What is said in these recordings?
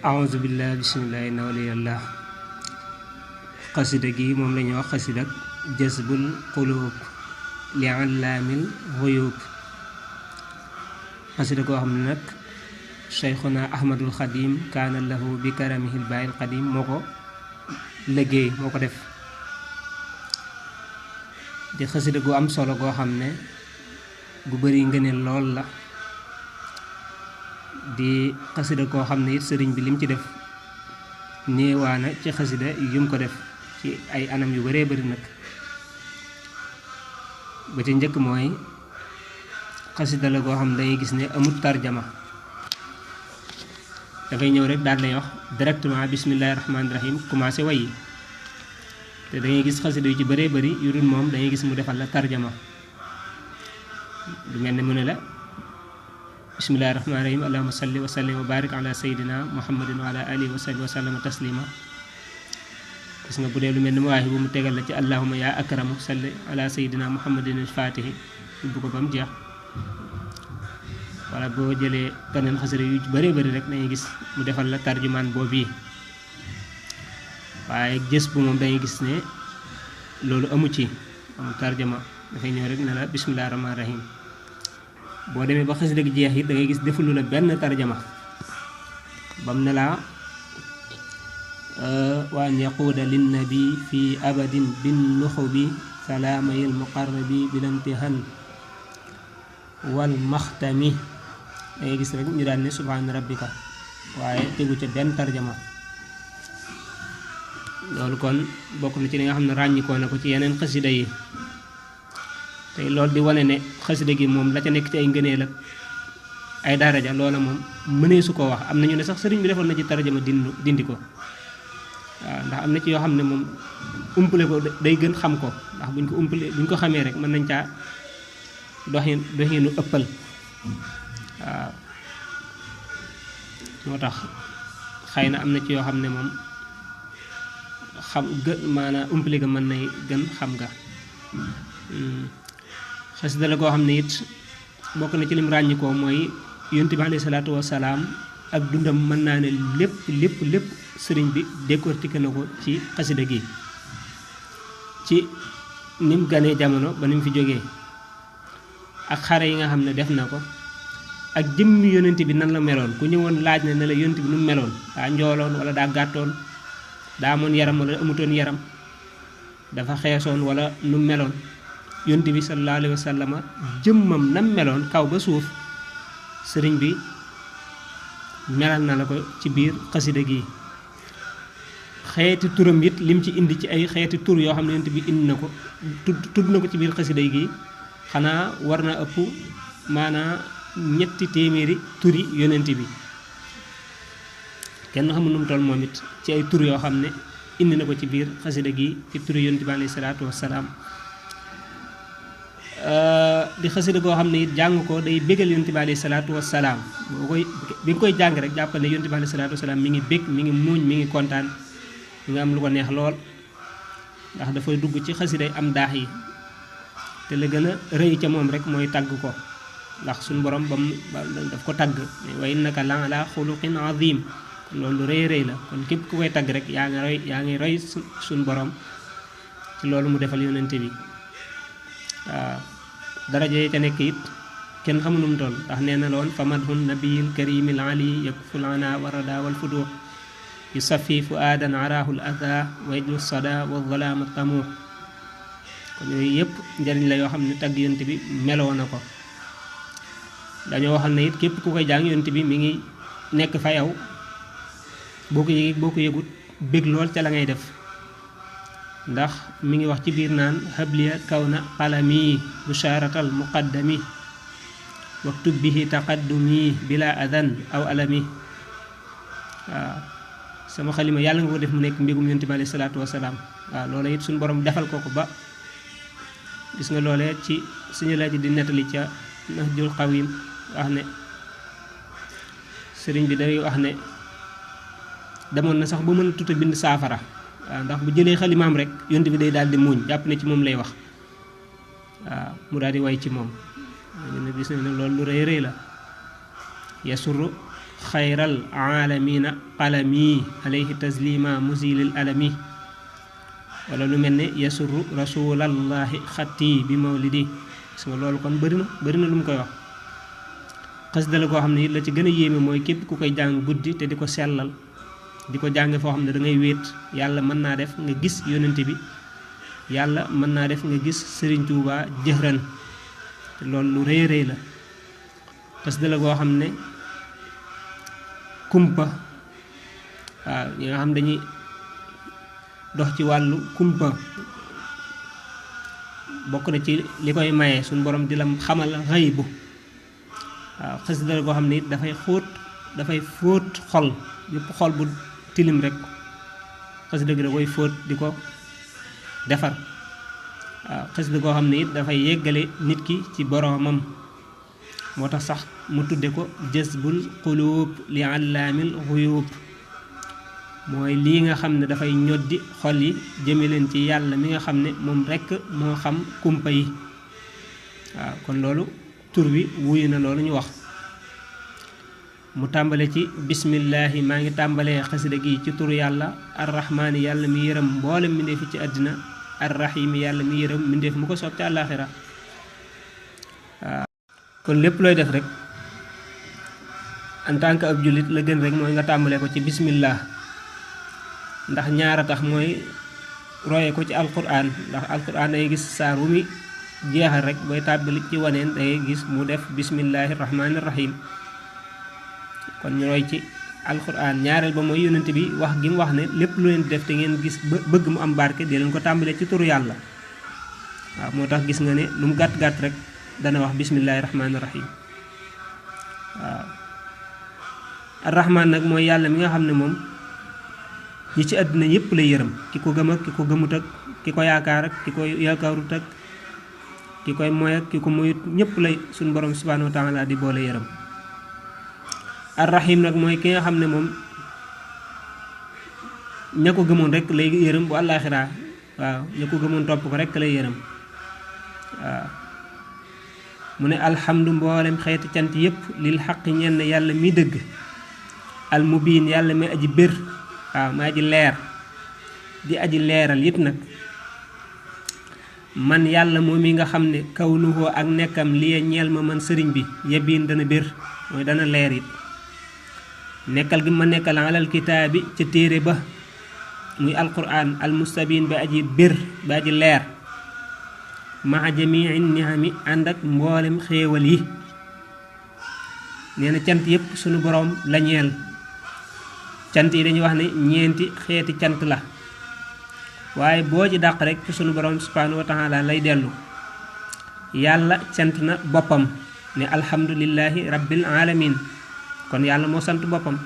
aouzu billah bismillah inna waliyallah xasida gi moom la ñuy wax xasida ak jazbul qulub li allaamil ghuyub xasida koo xam ne nag cheikhuna ahmadul xadim kaana lahu bi karamihil baayil qadim moo ko liggéey moo ko def di xasida gu am solo goo xam ne gu bari ngëneel lool la di xasida koo xam ne it sëriñ bi lim ci def néewaana ci xasida yum ko def ci ay anam yu baree bari nag ba ca njëkk mooy xasida la goo xam ne dangay gis ne amut tarjama dafay ñëw rek daal lay wax directement bismillahi rahmaani rahim commencé wayi te dangay gis xasida yu ci baree bari yu dul moom dangay gis mu defal la tarjama lu mel ne mu ne la bismillahi rahmaani rahim allahumma salli wa sallim wa barik ala sayyidina muhammadin wa ala alihi wa sahbihi wa sallama taslima gis nga bu dee lu mel ne mawaahi bu mu tegal la ci allahumma yaa akramu salli ala sayyidina muhammadin al-fatihi bu ko ba mu jeex wala boo jëlee beneen xasida yu bëree bëri rek dañuy gis mu defal la tarjumaan boobu yi waaye gës bu moom dañuy gis ne loolu amu ci amul tarjuma dafay ñëw rek ne la bismillahi rahmaani rahim boo demee ba xasida gi jeex it da ngay gis defulu la benn tarjama bam ne laa wa an yaquuda linnabi fi abadin bin nuxubi salaamayil muqarrabi bilantihan wal maxtami da ngay gis rek ñu daan ne subhaana rabbika waaye tegu ca benn tarjama loolu kon bokk na ci li nga xam ne ràññikoo na ko ci yeneen xasida yi tey loolu di wane ne xasida gi moom la ca nekk ci ay ngëneel ak ay daraja loola moom mënee su ko wax am nañu ne sax sëriñ bi defoon na ci tarjama dindi ko waaw ndax am na ci yoo xam ne moom umpale ko day gën xam ko ndax buñ ko umpale buñ ko xamee rek mën nañ caa doxinu ëppal waaw moo tax xëy na am na ci yoo xam ne moom xam gën maanaam umpale ga mën nay gën xam nga xasida la koo xam ne it bokk na ci lim ràññikoo mooy yonent bi alayhi salaatu wasalaam ak dundam mën naa ne lépp sëriñ bi décortiqué na ko ci xasida gi ci nim ganee jamono ba nim fi jógee ak xare yi nga xam ne def na ko ak jëmmi yonent bi nan la meloon ku ñëwoon laaj na ne la yonent bi nu mu meloon daa njooloon wala daa gàttoon daa amoon yaram wala amutoon yaram dafa xeesoon wala nu meloon yonent bi sallallahu alayhi wa sallama jëmmam nam meloon kaw ba suuf sëriñ bi melal na la ko ci biir xasida gi xeeti turam it lim ci indi ci ay xeeti tur yoo xam ne yonent bi indi na ko tudd na ko ci biir xasida gi xanaa war na ëpp maanaa 300 turi yonent bi kenn xamul nu mu toll moom it ci ay tur yoo xam ne indi na ko ci biir xasida gi ci turi yonent bi alayhi salaatu wassalaam di xasida goo xam ne it jàng ko day bégal yonent bi alayhi salaatu wassalaam bi nga koy jàng rek jàppal ne yonent bi alayhi salaatu wassalaam mi ngi bég mi ngi muuñ mi ngi kontaan mi nga am lu ko neex lool ndax dafay dugg ci xasiday am daax yi te la gën a rëy ca moom rek mooy tagg ko ndax suñu borom daf ko tagg wa innaka la ala xuluqin azim kon loolu rëy la kon képp ku koy tagg rek yaa ngi roy suñu borom ci loolu mu defal yonent bi waaw daraja yi ca nekk it kenn xamul nu mu toll ndax nee na la woon fa madhun nabiyil karimil ali yakful ana warada wal fudu yusafi fuadan arahul adha wa yajlu sada wa zalama tamu kon yooyu yëpp njëriñ la yoo xam ne tagg yonent bi meloo na ko dañoo waxal ne it képp ku koy jàng yonent bi mi ngi nekk fa yow boo ko yëgut bég lool ca la ngay def ndax mi ngi wax ci biir naan habliya kawna qalami busharatal muqaddami waktub bihi taqaddumi bila adan aw alami waaw sama xalima yàlla nga ko def mu nekk mbégum yonent bi alayhi salaatu wasalaam waaw loola it suñu borom defal ko ba gis nga loolee ci suñu laaj di nettali ca Nahjul Qawim wax ne sëriñ bi day wax ne demoon na sax ba mën a tuta bind saafara waaw ndax bu jëlee xalimaam rek yonent bi day daal di muuñ jàpp ne ci moom lay wax waaw mu daal di way ci moom ñu ne gis ne loolu lu rëy la yasuru xayral aalamiina qalami alayhi taslima musilil alami wala lu mel ne yasurru rasulallahi xatti bi mawlidi gis nga loolu kon bëri na lu mu koy wax xasida la koo xam ne it la ci gën a yéeme mooy képp ku koy jàng guddi te di ko sellal di ko jàng foo xam ne da ngay wéet yàlla mën naa def nga gis yonent bi yàlla mën naa def nga gis Sëriñ Tuuba jëhran te loolu lu rëy rëy la xasida la koo xam ne kumpa waaw ñi nga xam dañuy dox ci wàllu kumpa bokk na ci li koy maye suñu borom di la xamal xaybu waaw xasida la koo xam ne it dafay fóot xol yëpp xol bu tilim rek xasida gi da koy fóot di ko defar waaw xasida koo xam ne it dafay yeggale nit ki ci boroomam moo tax sax mu tudde ko jazbul quluub li allaamil xuyuub mooy lii nga xam ne dafay ñoddi xol yi jëme leen ci yàlla mi nga xam ne moom rekk moo xam kumpa yi waaw kon loolu tur wi wuyu na loolu ñu wax mu tàmbale ci bismillaahi maa ngi tàmbalee xasida gi ci turu yàlla arrahmaani yàlla mi yërëm mboolem mbindéef fi ci àddina arrahiimi yàlla mi yërëm mbindéef mu ko soob ci àllaaxira waaw kon lépp looy def rek en tant que ab jullit la gën rek mooy nga tàmbalee ko ci bismillah ndax ñaara tax mooy roye ko ci alquran ndax alquran day gis saar wu muy jeexal rek booy tàbbali ci waneen day gis mu def bismillahi rahmaani rahim kon ñu roy ci alquran ñaareel ba mooy yonent bi wax gi mu wax ne lépp lu leen def te ngeen gis bëgg mu am barke di leen ko tàmbalee ci turu yàlla waaw moo tax gis nga ne lu mu gàtt-gàtt rek dana wax bismillahi rahmaani rahim waaw arrahman nag mooy yàlla mi nga xam ne moom ñi ci àddina yépp lay yërëm ki ko gëm ak ki ko gëmut ak ki ko yaakaar ak ki ko yaakaarut ak ki koy moy ak ki ko moyut ñépp lay suñu borom subhanahu wa taala di boole yërëm arrahim nag mooy ki nga xam ne moom ña ko gëmoon rek lay yërëm bu àllaaxiraa waaw ña ko gëmoon topp ko rek lay yërëm waaw mu ne alhamdu mboolem xeeti cant yépp lil xaqi ñenn yàlla mi dëgg al mubiin yàlla mi aji bér waaw mi aji leer di aji leeral it nag man yàlla moom mi nga xam ne kawnuhu ak nekkam liye ñeel ma man sëriñ bi yebiin dana bér mooy dana leer it nekkal gi ma nekkal alal kitaabi ca téere ba muy alquran al mustabiin ba aji bér ba aji leer maa jamii nihami ànd ak mboolem xéewal yi nee na cant yépp sunu boroom la ñeel cant yi dañuy wax ne ñeenti xeeti cant la waaye boo ci dàq rek ci sunu boroom subhanahu wa taala lay dellu yàlla cant na boppam ne alhamdulillahi rabbil alamin kon yàlla moo sant boppam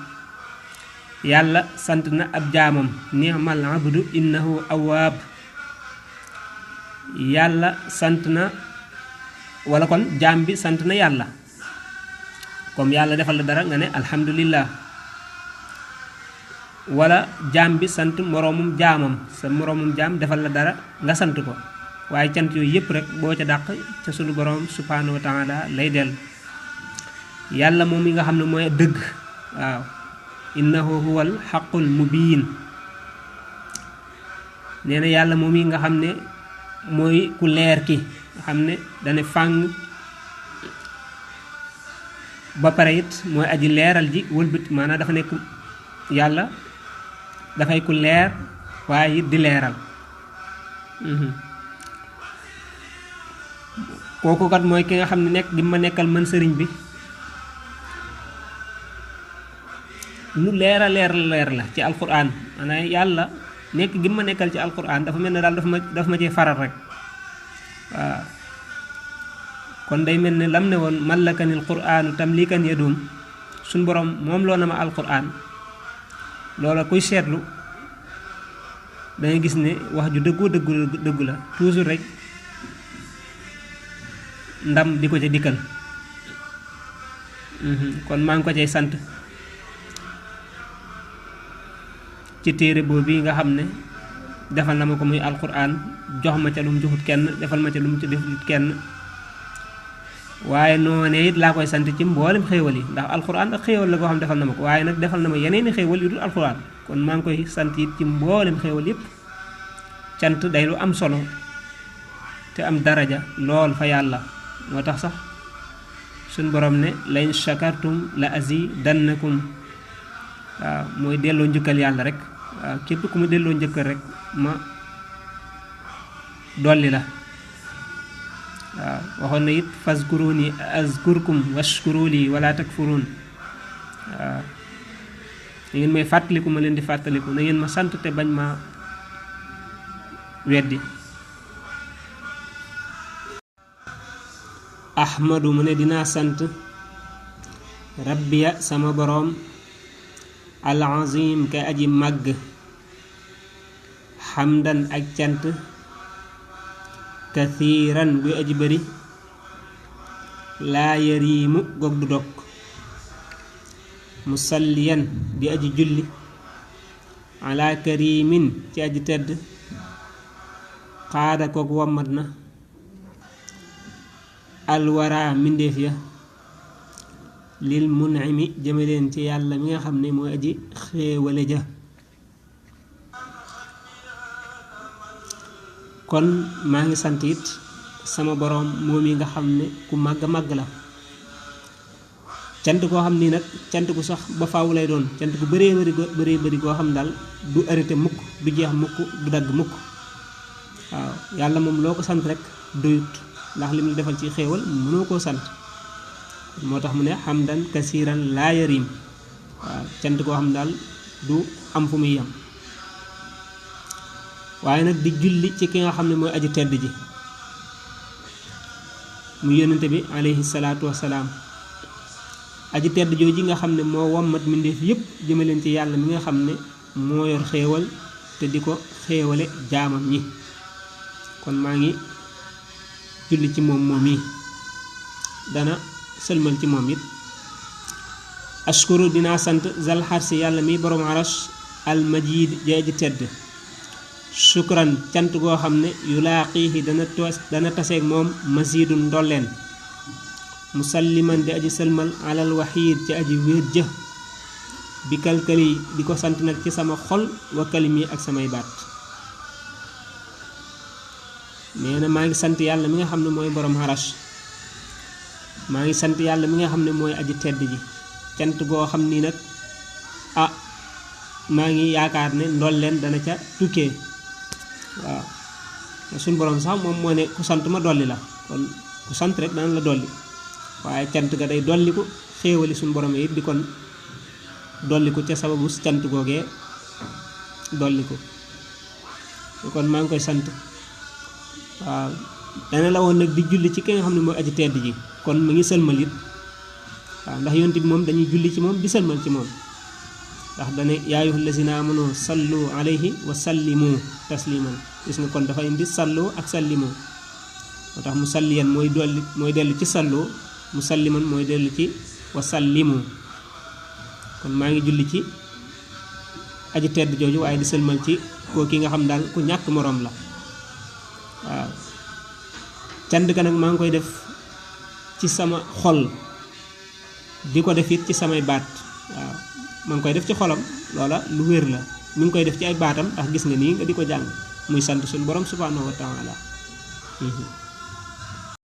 yàlla sant na ab jaamam ni'mal abdu innahu awwaab yàlla sant na wala kon jaam bi sant na yàlla comme yàlla defal la dara nga ne alhamdulillah wala jaam bi sant moroomum jaamam sa moroomum jaam defal la dara nga sant ko waaye cant yooyu yépp rek boo ca dàq ca sunu boroom subhanahu wa taala lay dellu yàlla moom mi nga xam ne mooy dëgg waaw innahu huwal xaqul mubiin nee na yàlla moom mi nga xam ne mooy ku leer ki nga xam ne dane fàng ba pare it mooy aji leeral ji wëlbati maanaam dafa nekk yàlla dafay ku leer waaye it di leeral kooku kat mooy ki nga xam ne nekk gi ma nekkal man sëriñ bi lu leer la ci alquran maanaam yàlla nekk gi ma nekkal ci alquran dafa mel ne daal dafa ma cee faral rek waaw kon day mel ne lam ne woon mallakanil quranu tamlikan yadum suñ borom moom loo na ma alquran loola kuy seetlu dangay gis ne wax ju dëggu la toujours rek ndam di ko ca dikkal kon maa ngi ko cay sant ci téere boobu nga xam ne defal na ma ko muy alquran jox ma ca lu mu joxut kenn defal ma ca lu mu ci defut kenn waaye noonee it laa koy sant ci mboolem xéewal yi ndax alxuraan ak xéewal la koo xam defal na ma ko waaye nag defal na ma yeneen i xéewal yu dul alxuraan kon maa ngi koy sant it ci mboolem xéewal yépp cant day lu am solo te am daraja lool fa yàlla moo tax sax suñ borom ne lain shakartum la azidannakum waaw mooy delloo njukkal yàlla rek waaw képp ku mu delloo njukkal rek ma dolli la waaw waxoon na it fazkuruni azkurkum washkuruli wala takfurun waaw na ngeen may fàttaliku ma leen di fàttaliku na ngeen ma sant te bañ ma weddi ahmadu mu ne dinaa sant rabbiya sama boroom al azim kay aji màgg xamdan ak cant kathiran buy aji bari laa yariimu gog du dog musalliyan di aji julli ala karimin ci aji tedd xaada koog wammat na alwara mbindéef ya lil mun'imi jëme leen ci yàlla mi nga xam ne mooy aji xéewale ja kon maa ngi sant it sama boroom moom yi nga xam ne ku màgg màgg la cant koo xam ni nag cant ku sax ba faaw lay doon cant ku bëree bëri koo xam daal du arrêté mukk du jeex mukk du dagg mukk waaw yàlla moom loo ko sant rek doyut ndax lim la defal ci xéewal mënoo koo sant moo tax mu ne xamdan kasiran laa yarim waaw cant koo xam daal du am fu muy yam waaye nag di julli ci ki nga xam ne mooy aji tedd ji mu yónnente bi alayhi salaatu wasalaam aji tedd jooji nga xam ne moo wommat mbindéef yépp jëme leen ci yàlla mi nga xam ne moo yor xéewal te di ko xéewale jaamam ñi kon maa ngi julli ci moom moom yi dana sëlmal ci moom it ashkuru dinaa sant zal xarsi yàlla mi borom arash al majid ja aji tedd shukran cant goo xam ne yulaaqiihi dana taseeg moom masidun ndolleen musalliman di aji sëlmal alal waxiid ci aji wéet jë bi kalkali di ko sant nag ci sama xol wa kalimi ak samay baat nee na maa ngi sant yàlla mi nga xam ne mooy borom arash maa ngi sant yàlla mi nga xam ne mooy aji tedd ji cant goo xam ni nag maa ngi yaakaar ne ndolleen dana ca tukkee waaw suñ borom sax moom moo ne ku sant ma dolli la kon ku sant rek dana la dolli waaye cant ga day dolliku xéewali suñ borom it di kon dolliku ca sababu cant googee dolliku kon maa ngi koy sant waaw dana la woon nag di julli ci ki nga xam ne mooy aji tedd ji kon mu ngi sëlmal it waaw ndax yonent bi moom dañuy julli ci moom di sëlmal ci moom ndax dane yaa ayyuhal lazina amanu sallu alayhi wa sallimu tasliman gis nga kon dafa indi sallu ak sallimu moo tax musalliyan mooy dellu ci sallu musalliman mooy dellu ci wa sallimu kon maa ngi julli ci aji tedd jooju waaye di sëlmal ci koo ki nga xam daal ku ñàkk moroom la waaw cant ga nag maa ngi koy def ci sama xol di ko def it ci samay baat waaw maa ngi koy def ci xolam loola lu wér la mi ngi koy def ci ay baatam ndax gis nga nii nga di ko jàng muy sant suñu borom subhanahu wa taala